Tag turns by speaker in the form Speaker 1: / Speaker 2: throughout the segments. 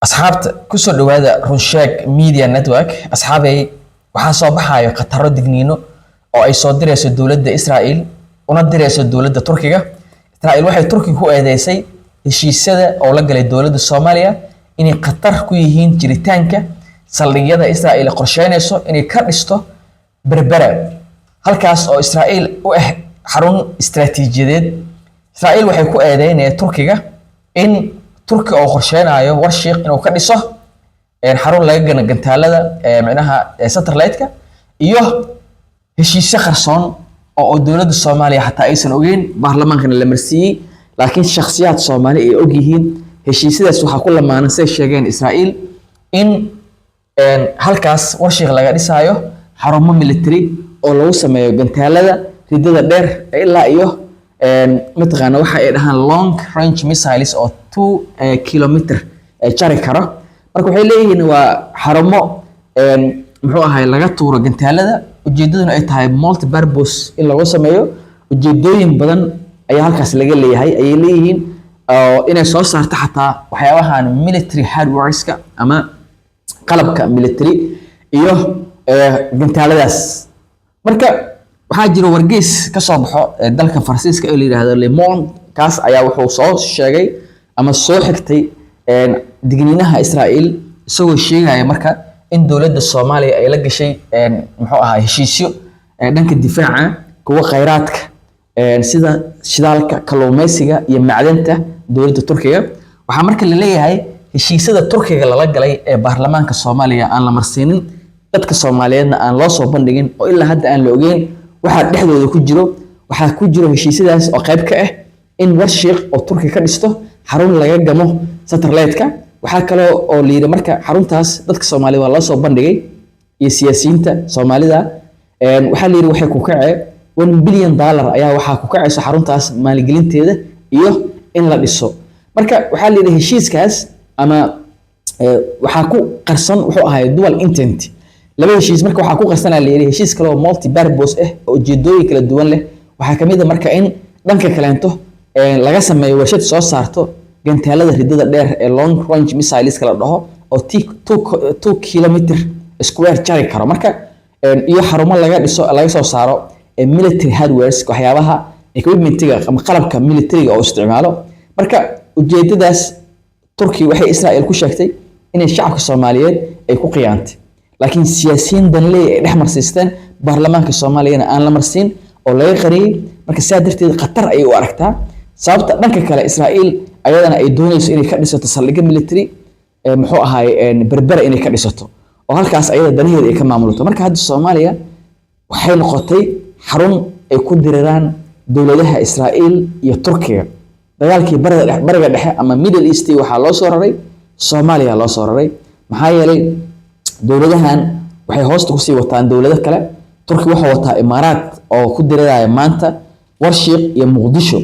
Speaker 1: Asxaabta, kusoo dhawaada Runsheeg Media Network. Asxaabay, waxaa soo baxayo khataro digniino oo ay soo dirayso dowladda Israel una dirayso dowladda Turkiga. Israel waxay Turkiga ku eedeysay heshiisyada oo la galay dowladda Soomaaliya inay khatar ku yihiin jiritaanka saldhigyada Israel ay qorsheynayso inay ka dhisto Berbera, halkaas oo Israel u ah xarun istiraatiijiyadeed. Israel waxay ku eedeynaya Turkiga in Turki oo qorsheynayo Warshiiq inuu ka dhiso xarun laga gana gantaalada, micnaha satellite-ka, iyo heshiisyo qarsoon oo dowladda Soomaaliya xataa aysan ogeyn, baarlamaankana la marsiiyey, laakiin shakhsiyaad Soomaali ay og yihiin. Heshiisyadaas waxaa ku lamaanan, say sheegeen Israel, in halkaas Warshiiq laga dhisaayo xarumo military oo lagu sameeyo gantaalada ridada dheer ilaa iyo mataqaana waxa ay dhahaan long range missiles oo 2 kilometer jari karo. Marka waxay leeyihiin waa xarumo muxuu ahay laga tuuro gantaalada, ujeedaduna ay tahay multipurpose in lagu sameeyo. Ujeedooyin badan ayaa halkaas laga leeyahay, ayay leeyihiin, oo inay soo saarto xataa waxyaabahan military hardwareska ama qalabka military iyo gantaaladaas. Marka waxaa jira wargeys ka soo baxo dalka Faransiiska oo la yidhaahdo Le Monde. Kaas ayaa wuxuu soo sheegay ama soo xigtay digniinaha Israel, isagoo sheegaya marka in dowladda Soomaaliya ay la gashay muxuu ahaa heshiisyo dhanka difaaca, kuwa khayraadka sida shidaalka, kalluumeysiga iyo macdanta dowladda Turkiga. Waxaa marka la leeyahay heshiisyada Turkiga lala galay ee baarlamaanka Soomaaliya aan la marsiinin, dadka Soomaaliyeedna aan loo soo bandhigin, oo ilaa hadda aan la ogeyn waxaa dhexdooda ku jiro. Waxaa ku jiro heshiisyadaas oo qayb ka ah in Warshiiq oo Turkiga ka dhisto xarun laga gamo satellite-ka. Waxaa kaloo oo la yidhi marka xaruntaas dadka Soomaalida waa loo soo bandhigay iyo siyaasiyiinta Soomaalida. Waxaa la yidhi waxay ku kacee $1 billion ayaa waxaa ku kacayso xaruntaas maalgelinteeda iyo in la dhiso. Marka waxaa la yidhi heshiiskaas ama waxaa ku qarsan wuxuu ahay dual intent, laba heshiis. Marka waxaa ku qarsanaa la yidhi heshiis kale oo multi purpose ah oo ujeedooyin kala duwan leh. Waxaa kamid a marka in dhanka kaleento laga sameeyo warshad soo saarto gantaalada ridada dheer ee long range missiles la dhaho oo 2 kilometer square jari karo. Marka iyo xarumo laga dhiso, laga soo saaro military hardwares, waxyaabaha equipmentiga ama qalabka militariga oo isticmaalo. Marka ujeedadaas Turkiga waxay Israel ku sheegtay inay shacabka Soomaaliyeed ay ku khiyaantay, laakiin siyaasiyiin danley ay dhex marsiisteen, baarlamaanka Soomaaliyana aan la marsiin oo laga qariyey. Marka sidaa darteed khatar ayay u aragtaa. Sababta dhanka kale Israel ayadana ay doonayso inay ka dhisato saldhigyo military muxuu ahaay Berbera inay ka dhisato oo halkaas ayada danaheeda ay ka maamulato. Marka hadda Soomaaliya waxay noqotay xarun ay ku diriraan dowladaha Israel iyo Turkiga. Dagaalkii Bariga Dhexe ama Middle East waxaa loo soo raray Soomaaliya loo soo raray, maxaa yeelay dowladahan waxay hoosta kusii wataan dowlado kale. Turki wuxuu wataa Imaaraat oo ku diriraya maanta Warshiiq iyo Muqdisho.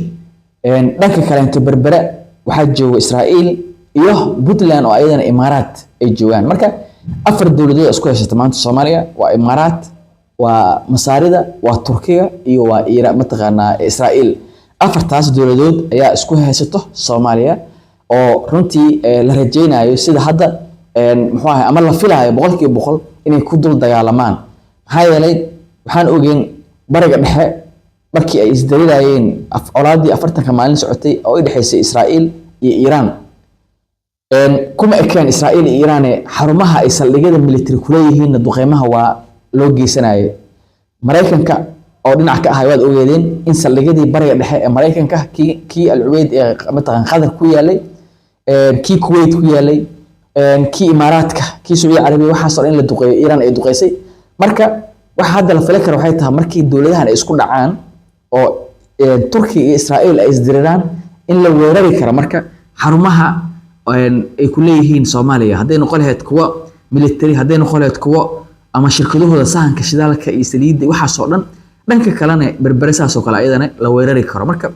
Speaker 1: Dhanka kaleento Berbere waxaa jooga Israel iyo Puntland oo ayadana Imaaraat ay joogaan. Marka afar dowladood isku haysata maanta Soomaaliya waa Imaaraat, waa Masaarida, waa Turkiga iyo waa Iira mataqaanaa Israel. Afartaas dowladood ayaa isku haysato Soomaaliya, oo runtii la rajaynayo sida hadda muxuu ahay ama la filayo 100% inay ku dul dagaalamaan, maxaa yeelay waxaan ogeyn Bariga Dhexe markii ay isdarirayeen colaadii 40-ka maalin socotay oo u dhexaysay Israel iyo Iiraan. Kuma ekeen Israa'iil iyo Iiraane, xarumaha ay saldhigyada military kuleeyihiinna duqeymaha waa loo geysanayay. Maraykanka oo dhinac ka ahay waad ogeedeen in saldhigyadii Bariga Dhexe ee Maraykanka, kii Al Cuweyd ee mataqan Qatar ku yaalay, kii Kuwait ku yaalay, kii Imaaraadka, kii Sacuudi Carabiya, waxaasoo dhan in la duqeeyo Iiraan ay duqeysay. Marka waxa hadda la filan karo waxay tahay markii dowladahan ay isku dhacaan oo Turkiya iyo Israa'iil ay isdiriraan in la weerari karo marka xarumaha ay ku leeyihiin Soomaaliya, hadday noqon lahayd kuwo military, hadday noqon lahayd kuwo ama shirkadahooda sahanka shidaalka iyo saliidda, waxaasoo dhan. Dhanka kalena Berbere saasoo kale ayadana la weerari karo. Marka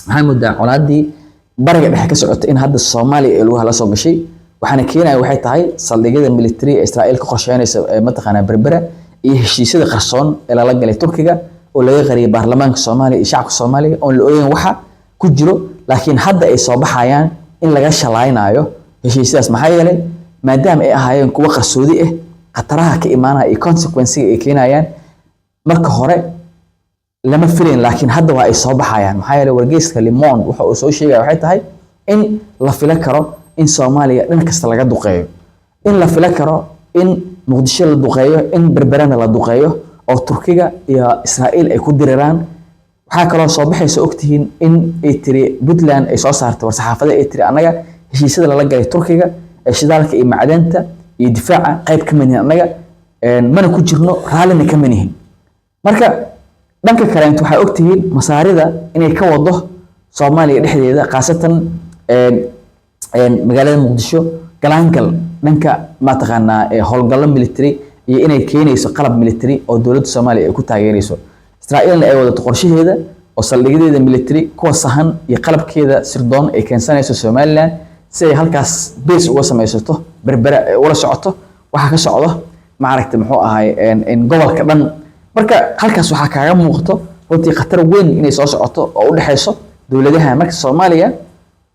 Speaker 1: waxaan moodaa colaadii Bariga Dhexe ka socota in hadda Soomaaliya ay lugaha la soo gashay. Waxaana keenaya waxay tahay saldhigyada military ee Israa'iil ka qorsheynaysa ee mataqaanaa Berbera iyo heshiisyada qarsoon ee lala galay Turkiga oo laga qariyay baarlamaanka Soomaaliya iyo shacabka Soomaaliya, oon la ogeyn waxa ku jiro, laakiin hadda ay soo baxayaan in laga shalaynaayo. Heshiisyadaas maxaa yeelay, maadaama ay ahaayeen kuwo qarsoodi ah, khataraha ka imaanaya iyo consequence-ga ay keenayaan marka hore lama filayn, laakiin hadda waa ay soo baxayaan. Maxaa yeelay, wargeyska Le Monde waxa uu soo sheegaya waxay tahay in la fila karo in Soomaaliya dhan kasta laga duqeeyo, in la fila karo in Muqdisho la duqeeyo, in Berberana la duqeeyo, oo Turkiga iyo Israa'iil ay ku diriraan. Waxaa kaloo soo baxaysa, ogtihiin, in ay tiri Puntland, ay soo saartay war-saxaafada ay tiri: "Annaga heshiisyada lala galay Turkiga ee shidaalka iyo macdanta iyo difaaca qayb kama nihin, annaga mana ku jirno, raallina kama nihin." Marka dhanka kaleent, waxaa ogtihiin Masaarida inay ka wado Soomaaliya dhexdeeda, khaasatan magaalada Muqdisho, galaangal dhanka mataqaanaa howlgallo military iyo inay keenayso qalab military oo dowladda Soomaaliya ay ku taageerayso. Israa'iilna ay wadato qorshaheeda oo saldhigyadeeda military, kuwa sahan iyo qalabkeeda sirdoon ay keensanayso Somaliland, si ay halkaas base uga samaysato Berbera, ay ula socoto waxa ka socdo, maaragtay, muxuu ahay, gobolka dhan. Marka halkaas waxaa kaaga muuqato runtii khatar weyn inay soo socoto oo u dhexayso dowladaha. Marka Soomaaliya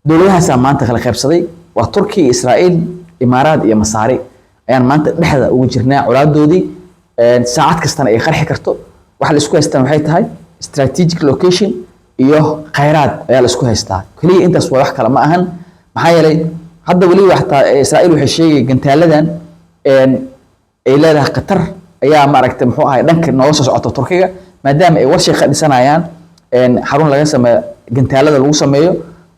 Speaker 1: dowladahaasaa maanta kala qaybsaday, waa Turkiya iyo Israa'iil, Imaaraad iyo Masaari ayaan maanta dhexda ugu jirnaa colaadoodii, saacad kastana ay qarxi karto. Waxa la isku haystaan waxay tahay strategic location iyo khayraad ayaa la isku haystaa keliya, intaas waa, wax kale ma ahan. Maxaa yeelay, hadda weliba xataa Israa'iil waxay sheegay gantaaladan ay leedahay khatar ayaa, maaragtay, muxuu ahay, dhanka nooga soo socota Turkiga, maadaama ay warshad ka dhisanayaan, xarun laga sameeyo gantaalada lagu sameeyo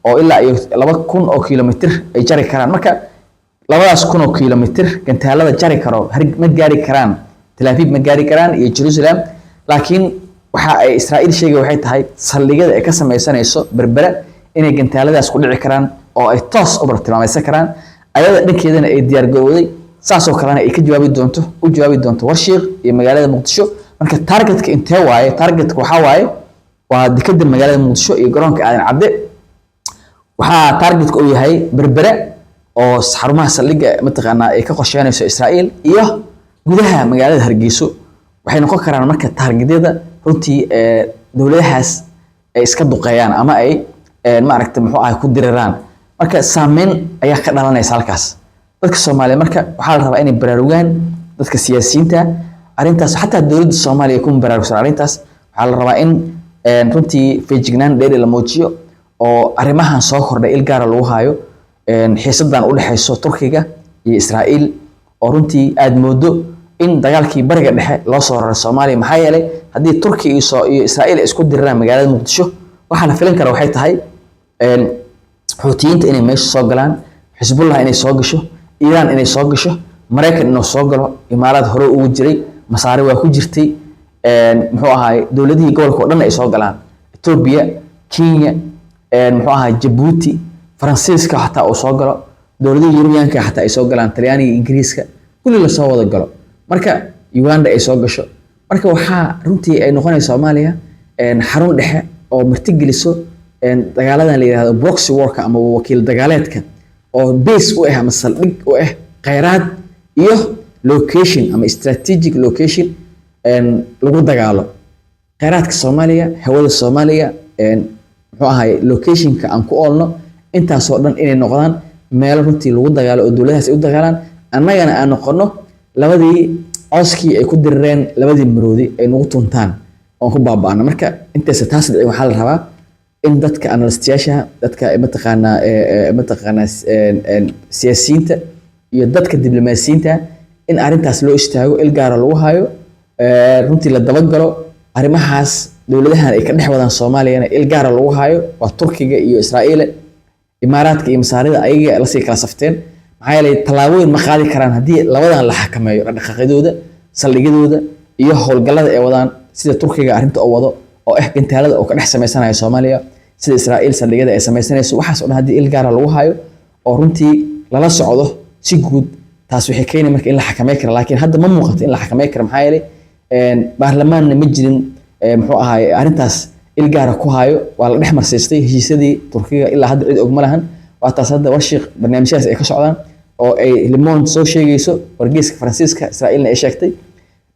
Speaker 1: oo ilaa iyo 2000 oo kilomitir ay jari karaan. Marka 2000 oo kilomitir gantaalada jari karo ma gaari karaan Tel Aviv, ma gaari karaan iyo Jerusalem. Laakiin waxa ay Israa'iil sheegay waxay tahay saldhigyada ay ka sameysanayso Berbera inay gantaaladaas ku dhici karaan oo ay toos u bartilmaamaysan karaan. Ayada dhankeedana ay diyaar garowday, saasoo kalena ay ka jawaabi doonto, u jawaabi doonto Warshiiq iyo magaalada Muqdisho. Marka targetka intee waaye? Targetka waxaa waaye waa dekeda magaalada Muqdisho iyo garoonka Aadan Cadde. Waxaa targetka uu yahay Berbere oo xarumaha saldhigga mataqaanaa ay ka qorsheynayso Israa'iil, iyo gudaha magaalada Hargeyso. Waxay noqon karaan marka targetyada runtii dowladahaas ay iska duqeeyaan ama ay maaragtay, muxuu ahay, ku diriraan. Marka saameyn ayaa ka dhalanaysa halkaas dadka Soomaaliya. Marka waxaa la rabaa inay baraarugaan dadka siyaasiyiinta arrintaas, xataa dowladda Soomaaliya kuma baraarugsan arrintaas. Waxaa la rabaa in runtii feejignaan dheeri la muujiyo oo arrimahan soo kordhay il gaara lagu hayo, xiisadan u dhexayso Turkiga iyo Israa'iil, oo runtii aad moodo in dagaalkii Bariga Dhexe loo soo raray Soomaaliya. Maxaa yeelay, haddii Turkiga iyo Israa'iil ay isku diriraan magaalada Muqdisho, waxaa la filin kara waxay tahay Xuutiyiinta inay meesha soo galaan, Xisbullah inay soo gasho, Iiraan inay soo gasho, Maraykan inuu soo galo, Imaaraad hore ugu jiray, Masaare waa ku jirtay, muxuu ahaay, dowladihii gobolka oo dhan ay soo galaan, Etoobiya, Kenya, muxuu ahaay, Jabuuti, Faransiiska xataa uu soo galo, dowladihii Yurubiyaanka xataa ay soo galaan, Talyaaniga, Ingiriiska, kulli lasoo wada galo. Marka Uganda ay soo gasho, marka waxaa runtii ay noqonaysa Soomaaliya xarun dhexe oo martigeliso dagaaladan la yihahdo proxy warka ama wakiil dagaaleedka, oo base u ah ama saldhig u ah kheyraad iyo location ama strategic location lagu dagaalo kheyraadka Soomaaliya, hawada Soomaaliya, muxuu ahay, locationka aan ku oolno, intaasoo dhan inay noqdaan meelo runtii lagu dagaalo oo dowladahaas ay u dagaalaan, annagana aan noqono labadii cooskii ay ku dirireen labadii maroodi, ay nagu tuntaan oon ku baaba'ano. Marka intaysa taas dhicin, waxaa la rabaa in dadka analystayaasha, dadka mataqaanaa siyaasiyiinta iyo dadka diblomaasiyiinta in arrintaas loo istaago, il gaara lagu hayo, runtii la dabagalo arrimahaas dowladahan ay ka dhex wadaan Soomaaliyana il gaara lagu hayo, waa Turkiga iyo Israa'iil, Imaaraadka iyo Masaarida. Ayaga lasii kala safteen, maxaa yeelay tallaabooyin ma qaadi karaan haddii labadan la xakameeyo dhaqdhaqaaqyadooda, saldhigyadooda iyo howlgallada ay wadaan, sida Turkiga arrinta oo wado oo ah gantaalada oo ka dhex sameysanaya Soomaaliya, sida Israa'iil saldhigyada ay sameysanayso. Waxaas oo dhan haddii il gaara lagu hayo oo runtii lala socdo si guud, taas waxay keeni marka in la xakamey karo. Laakiin hadda ma muuqato in la xakamey karo, maxaa yeelay baarlamaanna ma jirin, muxuu ahaay, arrintaas il gaara ku hayo. Waa la dhex marsiistay heshiisyadii Turkiga, ilaa hadda cid og ma lahan. Waa taas hadda Warshiiq barnaamijyadaas ay ka socdaan oo ay Le Monde soo sheegayso, wargeyska Faransiiska, Israa'iilna ay sheegtay.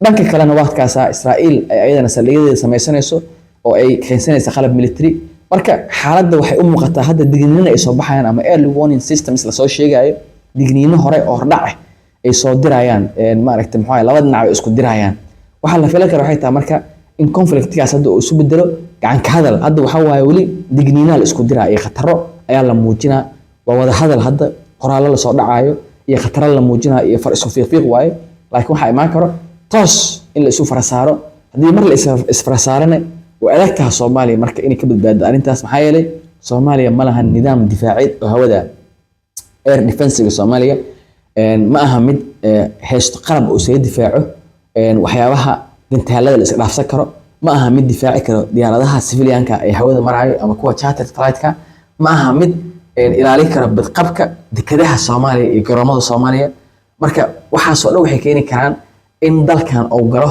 Speaker 1: Dhanka kalena waadkaasaa Israa'iil ay ayadana saldhigyadeeda sameysanayso oo ay keensanaysa qalab military. Marka xaaladda waxay u muuqataa hadda digniina ay soo baxayaan ama early warning systems lasoo sheegayo. Digniino hore oo hordhac ah ay soo dirayaan, maaragtay, muxuu ahay, labada dhinac ay isku dirayaan. Waxaa la filan kara waxay tahay marka in conflictgaas hadda uu isu bedelo gacan ka hadal. Hadda waxaa waaye weli digniinaa la isku diraa iyo khataro ayaa la muujinaa. Waa wada hadal hadda, qoraallo lasoo dhacaayo iyo khataro la muujinaa iyo far isku fiiqfiiq waaye, laakiin waxaa imaan karo toos in la isu fara saaro. Haddii mar la isfara saarane, way adag tahay Soomaaliya marka inay ka badbaado arrintaas, maxaa yeelay Soomaaliya ma lahan nidaam difaaceed oo hawada. Air defensega Soomaaliya ma aha mid haysto qalab uu isaga difaaco waxyaabaha gantaalada la iska dhaafsan karo. Ma aha mid difaaci karo diyaaradaha civilianka ee hawada marayo ama kuwa chartered flightka. Ma aha mid ilaalin karo badqabka dekedaha Soomaaliya iyo garoomada Soomaaliya. Marka waxaasoo dhan waxay keeni karaan in dalkan uu galo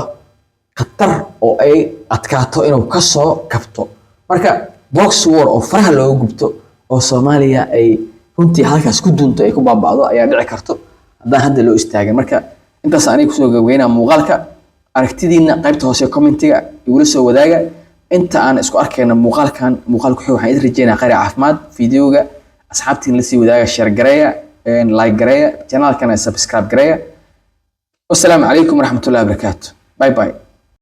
Speaker 1: khatar oo ay adkaato inuu kasoo kabto. Marka proxy war oo faraha looga gubto oo Soomaaliya ay runtii halkaas ku dunto, ay ku baaba'do ayaa dhici karto haddaan hadda loo istaagin. Marka intaas aniga kusoo gabagaynaa muuqaalka. Aragtidiina qaybta hoose commentiga igula soo wadaaga. Inta aan isku arkayno muuqaalkan muuqaal ku xig, waxaan idin rajeynaa khayr iyo caafimaad. Videoga asxaabtiin la sii wadaaga, share gareeya, like gareeya, channelkana subscribe gareeya. Wassalaamu calaykum waraxmatullahi wabarakaatu. Bye bye.